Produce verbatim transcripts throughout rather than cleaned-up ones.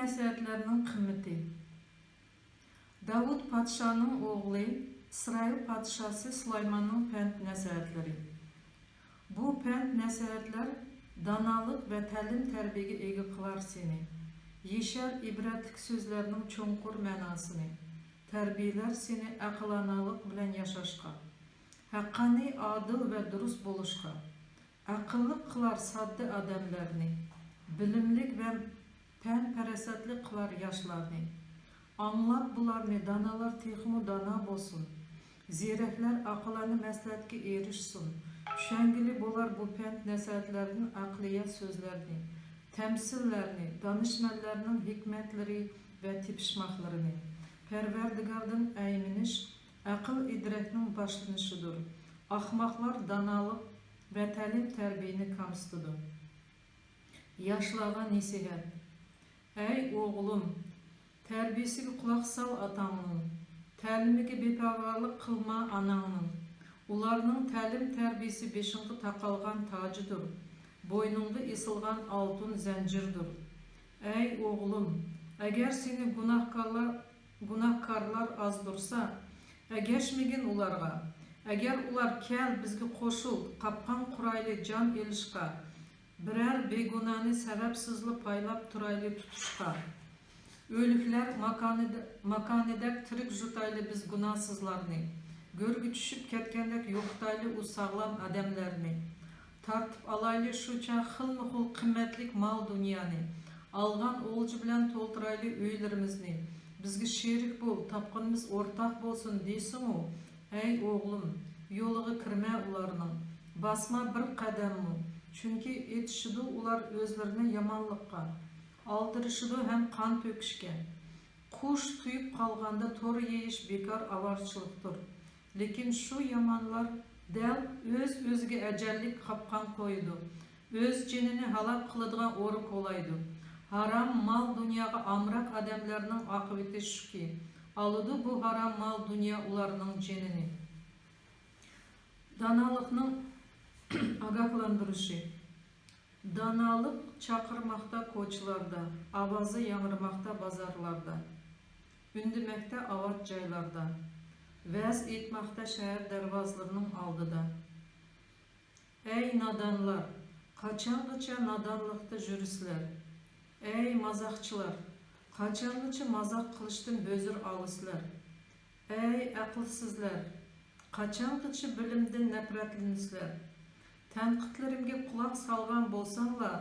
نەسىھەتلەرنىڭ قىممىتى. داۋۇت پادىشاھنىڭ ئوغلى، ئىسرائىل پادىشاھى سۇلايماننىڭ پەند نەسىھەتلىرى. بۇ پەند نەسىھەتلەر دانالىق ۋە تەلىم تەربىيەگە ئىگە قىلار سېنى. يېشەر ئىبرەتلىك سۆزلەرنىڭ چوڭقۇر مەناسىنى. تەربىيەلەر سېنى ئەقىلانالىق بىلەن ياشاشقا، ھەققانىي، ئادىل ۋە دۇرۇس بولۇشقا، ئەقىللىق قىلار ساددا ئادەملەرنى، بىلىملىك ۋە پەن پەراسەتلىك قىلار ياشلارنى. ئاڭلاپ بۇلارنى دانالار تېخىمۇ دانا بولسۇن. زېرەكلەر ئاقىلانە مەسلىھەتكە ئېرىشسۇن. چۈشەنگىلى بولار بۇ پەند نەسىھەتلەردىن ئەقلىيە سۆزلەرنى، تەمسىللەرنى، دانىشمەنلەرنىڭ ھېكمەتلىرى ۋە تېپىشماقلىرىنى. پەرۋەردىگاردىن ئەيمىنىش ئەقىل ئىدراكنىڭ باشلىنىشىدۇر. ئاخماقلار دانالىق ۋە تەلىم تەربىيەنى كامسىتىدۇ. ياشلارغا نەسىھەت. ئەي ئوغلۇم، تەربىيىسىگە قۇلاق سال ئاتاڭنىڭ، تەلىمىگە بىپەرۋالىق قىلما ئاناڭنىڭ. ئۇلارنىڭ تەلىم تەربىيىسى بېشىڭغا تاقالغان تاجىدۇر، بوينۇڭغا ئېسىلغان ئالتۇن زەنجىردۇر. ئەي ئوغلۇم، ئەگەر سېنى گۇناھكارلار، گۇناھكارلار ئازدۇرسا، ئەگەشمىگىن ئۇلارغا. ئەگەر ئۇلار، كەل، بىزگە قوشۇل، قاپقان قۇرايلى جان ئېلىشقا، بىرەر بىگۇناھنى سەۋەبسىزلا پايلاپ تۇرايلى تۇتۇشقا. ئۆلۈكلەر ماكانىدە-، ماكانىدەك تىرىك يۇتايلى بىز گۇناھسىزلارنى. گۆرگە چۈشۈپ كەتكەندەك يوقىتايلى ئۇ ساغلام ئادەملەرنى. تارتىپ ئالايلى شۇ چاغ خىلمۇ خىل قىممەتلىك مال-دۇنيانى. ئالغان ئولجا بىلەن تولدۇرايلى ئۆيلىرىمىزنى. بىزگە شېرىك بول، تاپقىنىمىز ئورتاق بولسۇن دېسىمۇ، ئەي ئوغلۇم، يولىغا كىرمە ئۇلارنىڭ، باسما بىر قەدەممۇ. چۈنكى ئېتىشىدۇ ئۇلار ئۆزلىرىنى يامانلىققا، ئالدىرىشىدۇ ھەم قان تۆكۈشكە. قۇش تۇيۇپ قالغاندا تور يېيىش بىكار ئاۋارىچىلىقتۇر. لېكىن شۇ يامانلار دەل ئۆز-ئۆزىگە ئەجەللىك قاپقان قويىدۇ. ئۆز جېنىنى ھالاك قىلىدىغان ئورا كولايدۇ. ھارام مال-دۇنياغا ئامراق ئادەملەرنىڭ ئاقىۋىتى شۇكى، ئالىدۇ بۇ ھارام مال-دۇنيا ئۇلارنىڭ جېنىنى. دانالىقنىڭ ئاگاھلاندۇرۇشى. دانالىق چاقىرماقتا كوچىلاردا، ئاۋازى ياڭرىماقتا بازارلاردا، ئۈندىمەكتە ئاۋات جايلاردا، ۋەز ئېيتماقتا شەھەر دەرۋازىلىرىنىڭ ئالدىدا. ئەي نادانلار، قاچانغىچە نادانلىقتا يۈرىسىلەر؟ ئەي مازاقچىلار، قاچانغىچە مازاق قىلىشتىن ھۆزۈر ئالىسىلەر؟ ئەي ئەقىلسىزلەر، قاچانغىچە بىلىمدىن نەپرەتلىنىسىلەر؟ تەنقىدلىرىمگە قۇلاق سالغان بولساڭلار،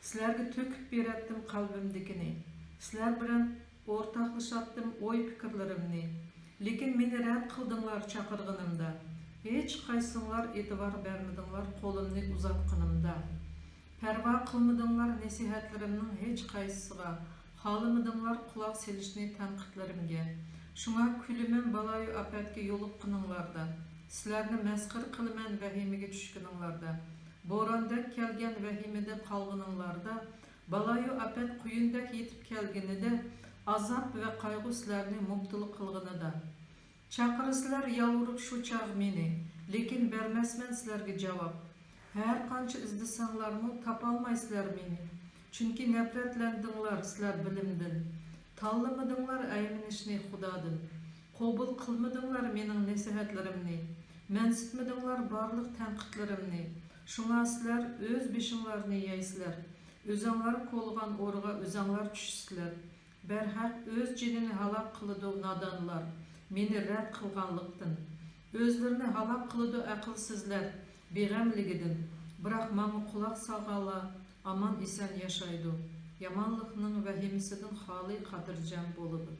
سىلەرگە تۆكۈپ بېرەتتىم قەلبىمدىكىنى. سىلەر بىلەن ئورتاقلىشاتتىم ئوي-پىكىرلىرىمنى. لېكىن مېنى رەت قىلدىڭلار چاقىرغىنىمدا. ھېچقايسىڭلار ئېتىبار بەرمىدىڭلار قولۇمنى ئۇزاتقىنىمدا. پەرۋا قىلمىدىڭلار نەسىھەتلىرىمنىڭ ھېچقايسىسىغا، خالىمىدىڭلار قۇلاق سېلىشنى تەنقىدلىرىمگە. شۇڭا كۈلىمەن بالايىئۇ ئاپەتكە يولۇققىنىڭلاردا، سىلەرنى مەسخىرە قىلىمەن ۋەھىمىگە چۈشكىنىڭلاردا. بوراندەك كەلگەن ۋەھىمىدە قالغىنىڭلاردا، بالايىئۇ ئاپەت قۇيۇندەك يېتىپ كەلگىنىدە، ئازاب ۋە قايغۇ سىلەرنى مۇپتىلا قىلغىنىدا. چاقىرىسىلەر يالۋۇرۇپ شۇ چاغ مېنى، لېكىن بەرمەسمەن سىلەرگە جاۋاب. ھەر قانچە ئىزدىسەڭلارمۇ تاپالمايسىلەر مېنى. چۈنكى نەپرەتلەندىڭلار سىلەر بىلىمدىن. تاللىمىدىڭلار ئەيمىنىشنى خۇدادىن. قوبۇل قىلمىدىڭلار مېنىڭ نەسىھەتلىرىمنى. مەنسىتمىدىڭلار بارلىق تەنقىدلىرىمنى. شۇڭا سىلەر ئۆز بېشىڭلارنى يەيسىلەر. ئۆزەڭلار كولىغان ئورىغا ئۆزەڭلار چۈشىسىلەر. بەرھەق، ئۆز جېنىنى ھالاك قىلىدۇ نادانلار، مېنى رەت قىلغانلىقتىن. ئۆزلىرىنى ھالاك قىلىدۇ ئەقىلسىزلەر، بىغەملىكىدىن. بىراق ماڭا قۇلاق سالغانلار ئامان-ئېسەن ياشايدۇ، يامانلىقنىڭ ۋەھىمىسىدىن خالىي، خاتىرجەم بولىدۇ.